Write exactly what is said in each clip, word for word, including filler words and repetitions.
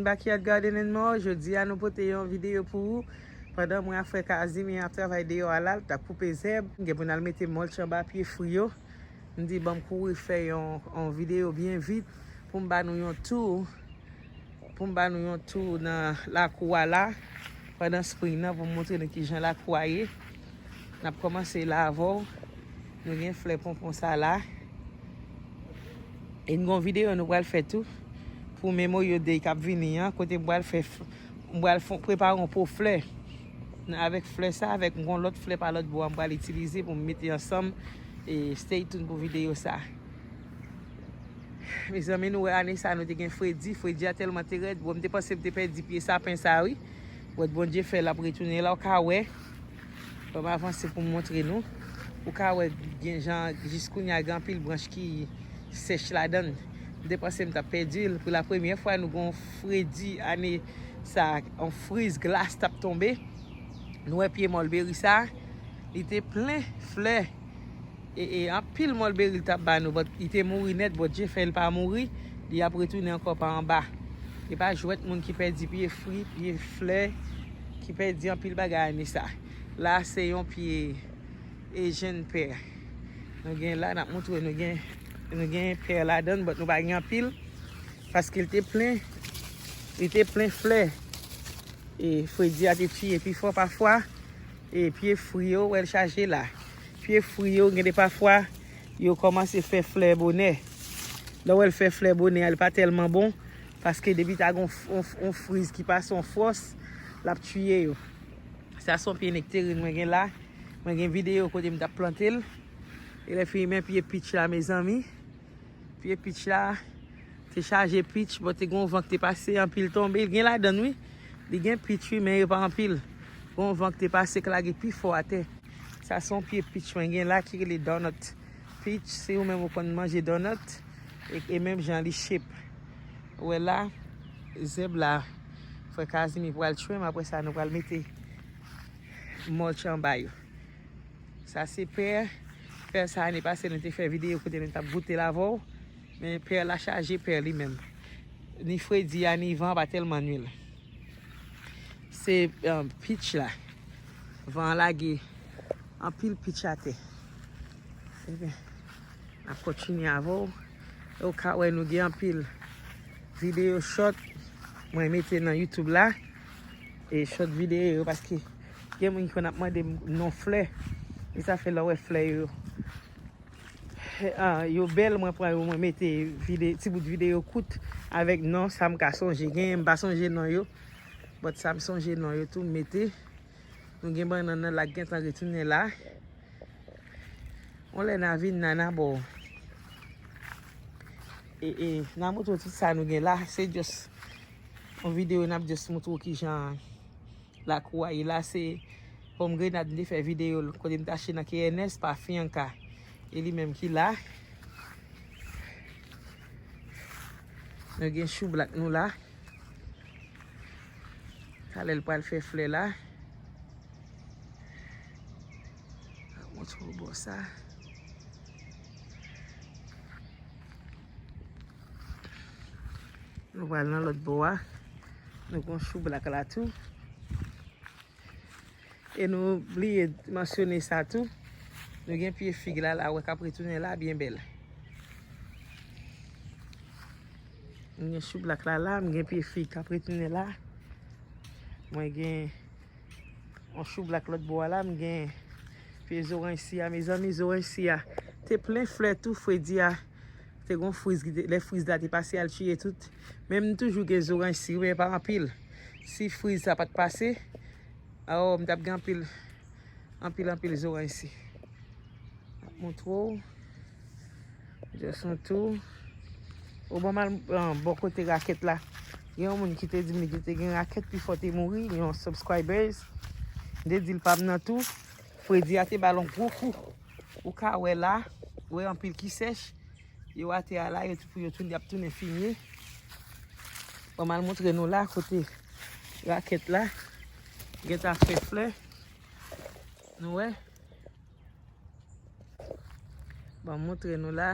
Backyard Gardening Mò, jodi a nou pote yon videyo pou ou. Pandan mwen ak frè Kazim ap travay deyò a la, l t ap koupe zèb. Gen pou n al mete mulch anba pye fri yo. M di, ban m kouri fè yon, yon videyo byen vit pou m ba nou yon tou, pou m ba nou yon tou nan lakou a la, pandan spring nan, pou m montre nou kijan lakou a ye. N ap kòmanse la avè w. Nou gen flè ponpon sa la. E n gen yon videyo nou pral fè tou pou Memorial Day k ap vini an, kote m pral fè, m pral fon, prepare yon po flè. Avèk flè sa, avèk yon lòt flè pa lòt bò a, m pral itilize pou m mete ansanm. E stay tuned pou videyo sa. Mezanmi, nou wè ane sa, nou te gen fredi. Fredi a tèlman te rèd. Bon, m te panse m te pèdi pye sapen sa, wi. But Bondye fè l ap retounen la, w ka wè. Ban m avanse pou m montre nou. Ou ka wè gen jan, jis kounye a, gen anpil branch ki sèch ladan l. M te panse m t ap pèdi l. Pou la premyè fwa, nou gen yon fredi ane sa, yon friz glas t ap tonbe. Nou wè pye mulberry sa, li te plen flè. E, e anpil mulberry li t ap ba nou, but li te mouri nèt, Bondye fè l pa mouri, li ap retounen ankò pa anba. E pa jwèt moun ki pèdi pye fri, pye flè, ki pèdi anpil bagay ane sa. La se yon pye Asian pear. Nou gen la, n ap montre nou gen, nou gen pear ladan l, but nou pa gen anpil, paske l te plen, li te plen flè. E fredi a te tiye pi fò pafwa. E pye fri yo, wè l chaje la. Pye fri yo, gen de pafwa, yo kòmanse fè flè bonè. Lè w wè l fè flè bonè a, li pa tèlman bon, paske depi ta gen yon f-, yon f-, yon friz ki pase yon fòs, l ap tiye yo. Sa se yon pye nektarin mwen gen la. Mwen gen videyo kote m t ap plante l. E lè fini men pye peach la, mezanmi. Pye peach la te chaje peach, bon, te gen yon van ki te pase, anpil tonbe. Li gen ladan l, wi. Li gen peach, wi, men yo pa anpil. Gen yon van ki te pase, k lage pi fò atè. Sa se yon pye peach mwen gen la ki rele Donut Peach. Si ou menm ou konn manje donut, e, e menm jan li shape. Ou wè la, zèb la, frè Kazimi pral trim, apre sa nou pral mete mulch anba yo. Sa se pè. Pè sa, ane pase, nou te fè videyo kote nou t ap goute l avè w. Men pè la chaje pè li menm. Ni fredi a, ni van an pa tèlman nui l. Se, um, peach la. Van an lage anpil peach atè. Ebyen, n ap kontinye avè w. E ou ka wè nou gen anpil videyo short mwen mete nan YouTube la. E short videyo yo, paske gen moun ki konn ap mande m non flè. E sa fè lè w wè flè yo, ah, yo bèl, mwen pran yo, mwen mete vide-, ti bout videyo kout avèk non, sa m ka sonje. Gen, m pa sonje non yo. But sa m sonje non yo tou, m mete. Nou gen bannann nan la k gentan retounen la. On lè n a vin nan n a ba w. E, e, n a montre w tout sa nou gen la. Se just yon videyo n ap just montre w kijan lakou a ye la. Se pòm grenad m te fè videyo l kote m t achte nan K N S pa Fianka. E li menm ki la. Nou gen choublak nou la. Talè l pral fè flè la. Montre w bò sa. Nou pral nan lòt bò a. Nou gen choublak la tou. E nou bliye mansyone sa tou. Nou gen pye fig la, la, wè k ap retounen la, byen bèl. M gen choublak la, la, m gen pye fig k ap retounen la. Mwen gen yon choublak lòt bò a la, m gen pye zoranj si a, mezanmi, zoranj si a te plen flè tou, fredi a. Te gon friz ki te, lè friz la te pase al tiye tout. Men m toujou gen zoranj si, men pa anpil. Si friz sa pa t pase, oh, m t ap gen anpil, anpil, anpil zoranj si. M ap montre w. Just yon tou. Ou ban m al, ah, bò kote rakèt la. Gen yon moun ki te di m li te gen rakèt, pifò te mouri, yon subscribers. M te di l pa m nan tou. Fredi a te ba l yon gwo kou. Ou ka wè la, wè anpil ki sèch. Yo atè a la, yo tou pou yo tounen, y ap tounen fimye. Ban m al montre nou la, kote rakèt la gentan fè flè. Nou wè? Ban m montre nou la.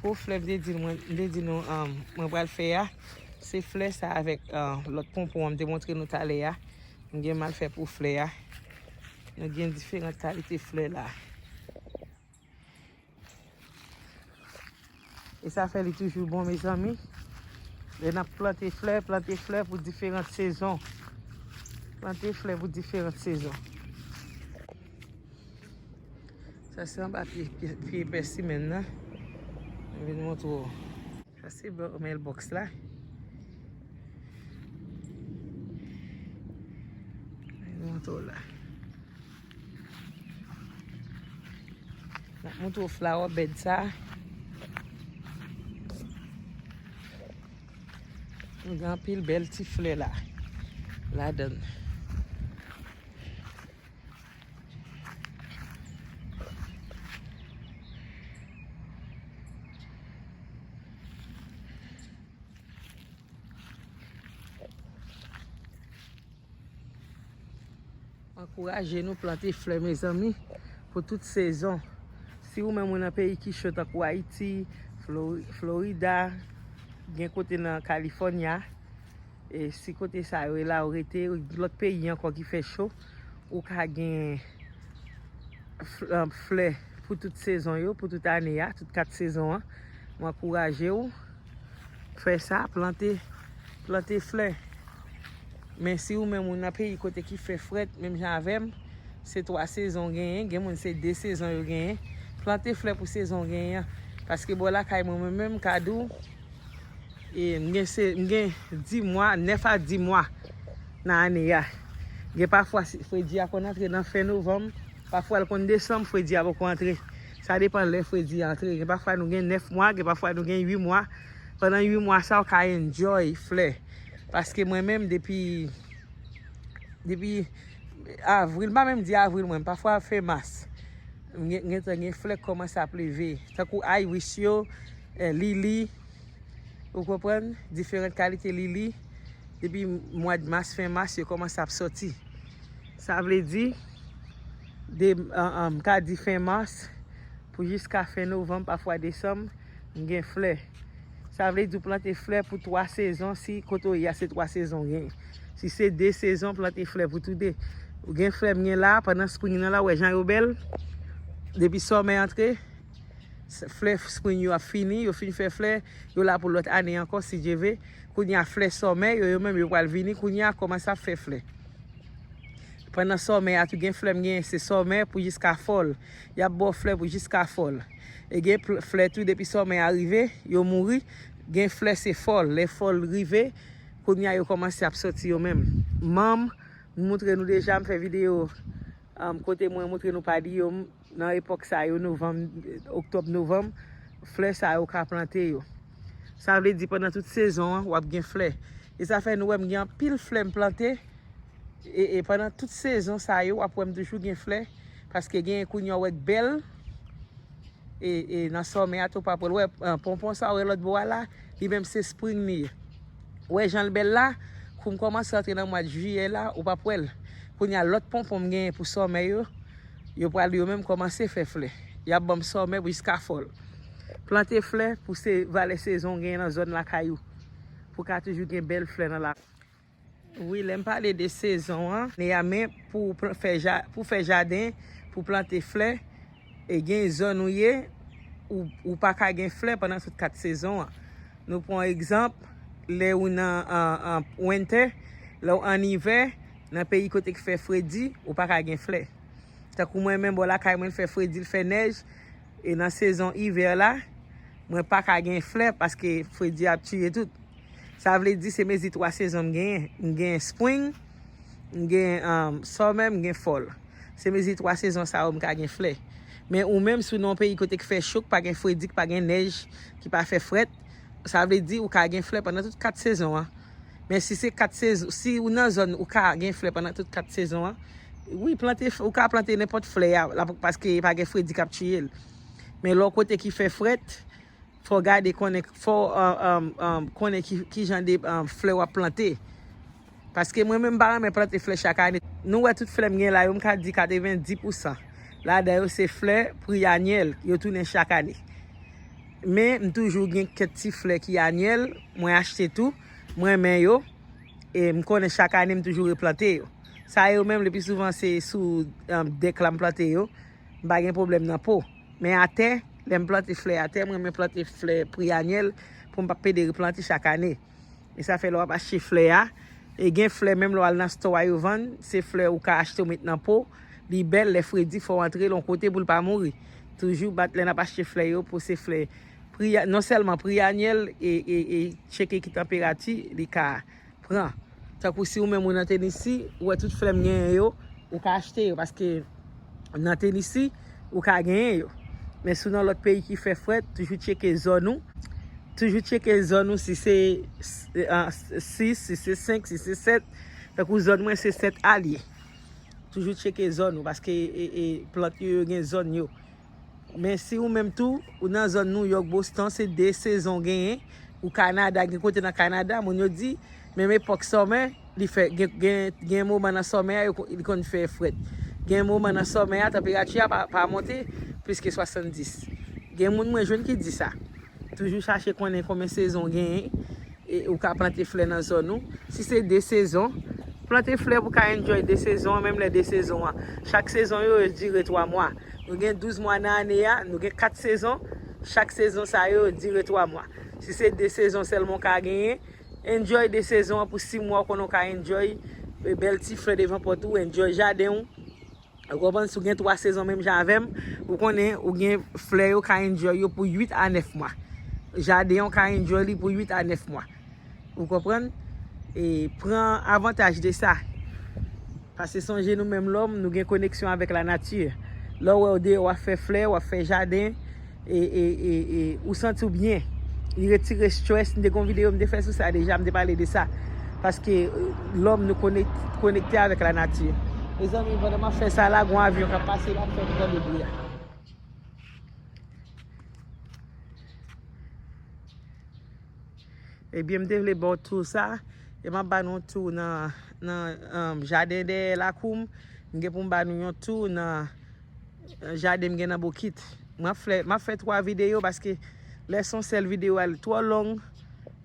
Pou flè m te di mwen, m te di nou, um, mwen pral fè a, se flè sa avèk, uh, lòt ponpon an m te montre nou talè a. M gen m al fè pou flè a. Nou gen diferan kalite flè la. E sa fè li toujou bon, mezanmi. Lè n ap plante flè, plante flè pou diferan sezon. Plante flè pou diferan sezon. Sa se anba pye, pye, pye pèsimenn nan. Mwen vin montre w. Sa se bò mailbox la. Mwen montre w la. N ap montre w flower bed sa. Nou gen anpil bèl ti flè la, ladan l. Ankouraje nou plante flè, mezanmi, pou tout sezon. Si ou menm ou nan peyi ki cho, tankou Ayiti, Flori-, Florida, gen kote nan California, e si kote sa yo e la ou rete, lòt peyi ankò ki fè cho, ou ka gen fl-, flè pou tout sezon yo, pou tout ane a, tout kat sezon an. Mwen ankouraje w fè sa, plante, plante flè. Men si ou menm ou nan peyi kote ki fè frèt, menm jan avè m, se twa sezon w genyen, gen moun se de sezon yo genyen. Plante flè pou sezon w genyen an. Paske bò lakay mwen, mwen menm, m ka di w, e m gen se, m gen dis mwa, nèf a dis mwa nan ane a. Gen pafwa si fredi a konn antre nan fen novanm, pafwa l konn desanm, fredi a poko antre. Sa depann lè fredi a antre. Gen pafwa nou gen nèf mwa, gen pafwa nou gen uit mwa. Pandan uit mwa sa, w ka enjoy flè. Paske mwen menm, depi, depi avril, m pa menm di avril mwen, pafwa fen mas. M gen, gentan gen flè k kòmanse ap leve. Tankou iris yo, eh, lili, ou konprann? Diferan kalite lili. Depi mwa d mas, fen mas, yo kòmanse ap sòti. Sa vle di, de, an, an, m ka di fen mas, pou jiska fen novanm, pafwa desanm, m gen flè. Sa vle di w plante flè pou twa sezon, si kote w ye a se twa sezon w genyen. Si se de sezon, plante flè pou tou de. Ou gen flè m gen la, pandan spring nan la, w wè jan yo bèl. Depi sòmè antre, s-, flè spring yo ap fini, yo fin fè flè, yo la pou lòt ane ankò, si Dye ve. Kounye a, flè sòmè yo, yo menm, yo pral vini, kounye a, kòmanse ap fè flè. Pandan sòmè a tou, gen flè m genyen, se sòmè pou jiska fòl. Y ap ba w flè pou jiska fòl. E gen pl-, flè tou, depi sòmè a rive, yo mouri. Gen flè se fòl. Lè fòl rive, kounye a yo kòmanse ap sòti yo menm. Manm, m montre nou deja, m fè videyo, um, kote mwen montre nou padiyòm nan epòk sa yo, novanm, oktòb, novanm, flè sa yo ka plante yo. Sa vle di pandan tout sezon an, w ap gen flè. E sa fè nou wè m gen anpil flè m plante. E, e pandan tout sezon sa yo, w ap wè m toujou gen flè. Paske gen kounye a w wè k bèl. E, e nan sòmè a tou, w p ap wè l. Wè, eh, ponpon sa w wè lòt bò a la, li menm se spring li ye. W wè jan l bèl la, kou m kòmanse rantre nan mwa jiyè la, ou p ap wè l. Kounye a lòt ponpon m genyen pou sòmè yo, yo pral yo menm kòmanse fè flè. Y ap ban m sòmè pou jiska fòl. Plante flè pou se valè sezon w genyen nan zòn lakay ou. Pou w ka toujou gen bèl flè nan la. Wi, lè m pale de sezon an, ane a, men pou pl-, fè ja-, pou fè jaden, pou plante flè, e gen zòn ou ye, ou, ou pa ka gen flè pandan tout kat sezon an. Nou pran egzanp, lè ou nan, an, an winter, lè w ann ivè, nan peyi kote k fè fredi, ou pa ka gen flè. Tankou mwen menm, bò lakay mwen, l fè fredi, l fè nèj, e nan sezon ivè la, mwen pa ka gen flè paske fredi ap tiye tout. Sa vle di se mezi twa sezon m genyen. M gen spring, m gen, um, summer, m gen fall. Se mezi twa sezon sa yo m ka gen flè. Men ou menm, si w nan yon peyi kote k fè cho, k pa gen fredi, k pa gen nèj, ki pa fè frèt, sa vle di ou ka gen flè pandan tout kat sezon an. Men si se kat sezon, si ou nan zòn ou ka gen flè pandan tout kat sezon an, wi, plante, ou ka plante nenpòt flè a, la, paske pa gen fredi k ap tiye l. Men lè w kote ki fè frèt, fò w gade konnen, fò w, um, um, um, konnen ki, ki jan de, um, flè w ap plante. Paske mwen menm, m pa renmen plante flè chak ane. Nou wè tout flè m gen la yo, m ka di katrevenndis pousan ladan yo se flè priyanyèl, yo tounen chak ane. Men m toujou gen kèk ti flè ki anyèl, mwen achte tou, m renmen yo, e m konnen chak ane m toujou replante yo. Sa yo menm, le pli souvan, se sou um, dèk la m plante yo. M pa gen pwoblèm nan po. Men atè, lè m plante flè atè, m renmen plante flè pri anyèl pou m pa pede replante chak ane. E sa fè lè w ap achte flè a, e gen flè menm lè w al nan stò a yo vann, se flè ou ka achte w met nan po, li bèl, lè fredi fò w antre l yon kote pou l pa mouri. Toujou bat lè n ap achte flè yo pou se flè pri, non sèlman pri anyèl e, e, e tcheke ki tanperati li ka pran. Tankou si ou menm ou nan Tennessee, ou wè tout flè m genyen yo, ou ka achte yo paske nan Tennessee, ou ka genyen yo. Men si w nan lòt peyi ki fè frèt, toujou tcheke zòn ou. Toujou tcheke zòn ou si se sis, si se senk, si se sèt. Tankou zòn mwen se sèt a l ye. Toujou tcheke zòn ou paske e, e, plant yo, yo gen zòn yo. Men si ou menm tou, ou nan zòn New York, Boston, se de sezon genyen. Ou Kanada, gen kote nan Kanada, moun yo di, menm epòk sòmè, li fè, gen, gen, gen moman nan sòmè a, yo ko- li konn fè frèt. Gen moman nan sòmè a, tanperati a pa, pa monte plis ke swasanndis. Gen moun mwen jwenn ki di sa. Toujou chache konnen konbyen sezon genyen, e ou ka plante flè nan zòn ou. Si se de sezon, plante flè pou ka enjoy de sezon an, menm lè de sezon an. Chak sezon yo, yo dire twa mwa. Nou gen douz mwa nan ane a, nou gen kat sezon. Chak sezon sa yo, yo dire twa mwa. Si se de sezon sèlman w ka genyen, enjoy de sezon an pou sis mwa, w konnen w ka enjoy, e, bèl ti flè devan pòt ou, enjoy jaden w. Ou konprann, si w gen twa sezon menm jan avè m, ou konnen ou gen flè yo ka enjoy yo pou uit a nèf mwa. Jaden an ka enjoy li pou uit a nèf mwa. Ou konprann? E pran avantaj de sa. Paske sonje nou menm lòm, nou gen koneksyon avèk lanati. Lè w wè w deyò w ap fè flè, w ap fè jaden, e, e, e, e ou santi w byen. Li retire strès. M te gen yon videyo m te fè sou sa deja, m te pale de sa. Paske lòm nou konek- konekte avèk lanati. Mezanmi, pandan m ap fè sa la, gen yon avyon k ap pase, l ap fè m tande bri a. Ebyen, m te vle ba w tou sa, e m ap ba nou yon tou nan, nan um, jaden dèyè lakou m. M gen pou m ba nou yon tou nan jaden m gen nan bokit. M ap fè, m ap fè twa videyo paske lè se yon sèl videyo a, li twò long.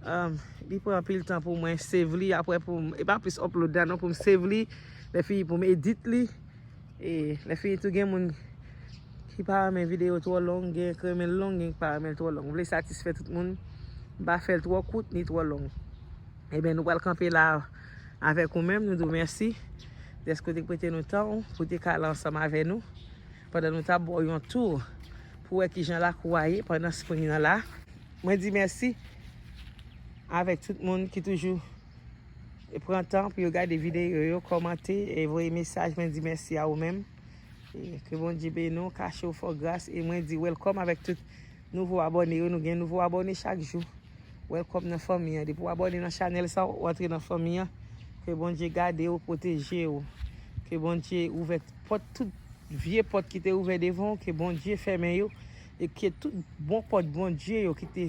Um, li pran anpil tan pou mwen save li, apre pou m, e pa plis upload la non, pou m save li, lè fini pou m edit li. E lè fini tou gen moun ki pa renmen videyo twò long, gen ki renmen l long, gen ki pa renmen l twò long. M vle satisfè tout moun, m pa fè l twò kout ni twò long. Ebyen, nou pral kanpe la avèk ou menm, nou di w mèsi dèske w te prete nou tan w pou w te ka la ansanm avè nou pandan nou t ap ba w yon tou pou wè kijan lakou a ye pandan spring nan la. Mwen di mèsi avèk tout moun ki toujou pran tan pou yo gade videyo yo, kòmante e voye mesaj. Mwen di mèsi a ou menm. E ke Bondye beni w, kache w, fè w gras. E mwen di welcome avèk tout nouvo abòne yo. Nou gen nouvo abòne chak jou. Welcome nan fanmi an. Depi w abòne nan chanèl sa, w antre nan fanmi an. Ke Bondye gade w, pwoteje w. Ke Bondye ouvè pòt, tout vye pòt ki te ouvè devan w, ke Bondye fèmen yo. E ke tout bon pòt Bondye yo ki te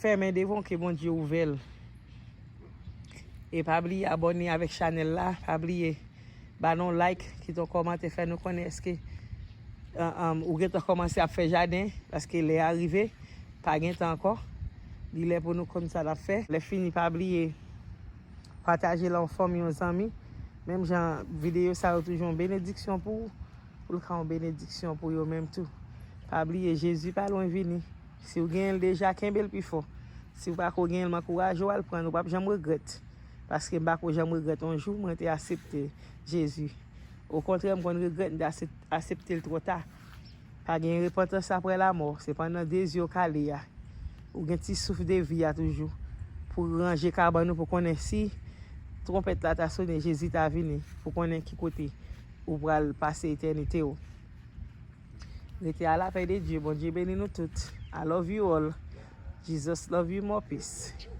fèmen devan w, ke Bondye ouvè l. E pa bliye abòne avèk chanèl la. Pa bliye ba nou like, kite yon kòmantè, fè nou konnen èske, um, um, ou gentan kòmanse ap fè jaden, paske lè a rive, pa gentan ankò. Li lè pou nou konn sa n ap fè. Lè fini, pa bliye pataje l a yon fanmi, yon zanmi. Menm jan videyo sa yo toujou yon benediksyon pou ou, pou l ka yon benediksyon pou yo menm tou. Pa bliye, Jezi pa lwen vini. Si w genyen l deja, kenbe l pi fò. Si w pako genyen l, m ankouraje w al pran l, ou p ap janm regrèt. Paske m pako janm regrèt yon jou mwen te aksepte Jezi. Okontrè, m konn regrèt m te aksep- aksepte l twò ta. Pa gen repantans aprè lamò, se pandan de zye w kale a. Ou gen ti souf de vi a toujou. Pou ranje kabann ou, pou konnen si twonpèt la ta sone, Jezi ta vini, pou konnen ki kote ou pral pase etènite w. Rete a lapè de Dye. Bondye beni nou tout. I love you all. Jesus love you more. Peace.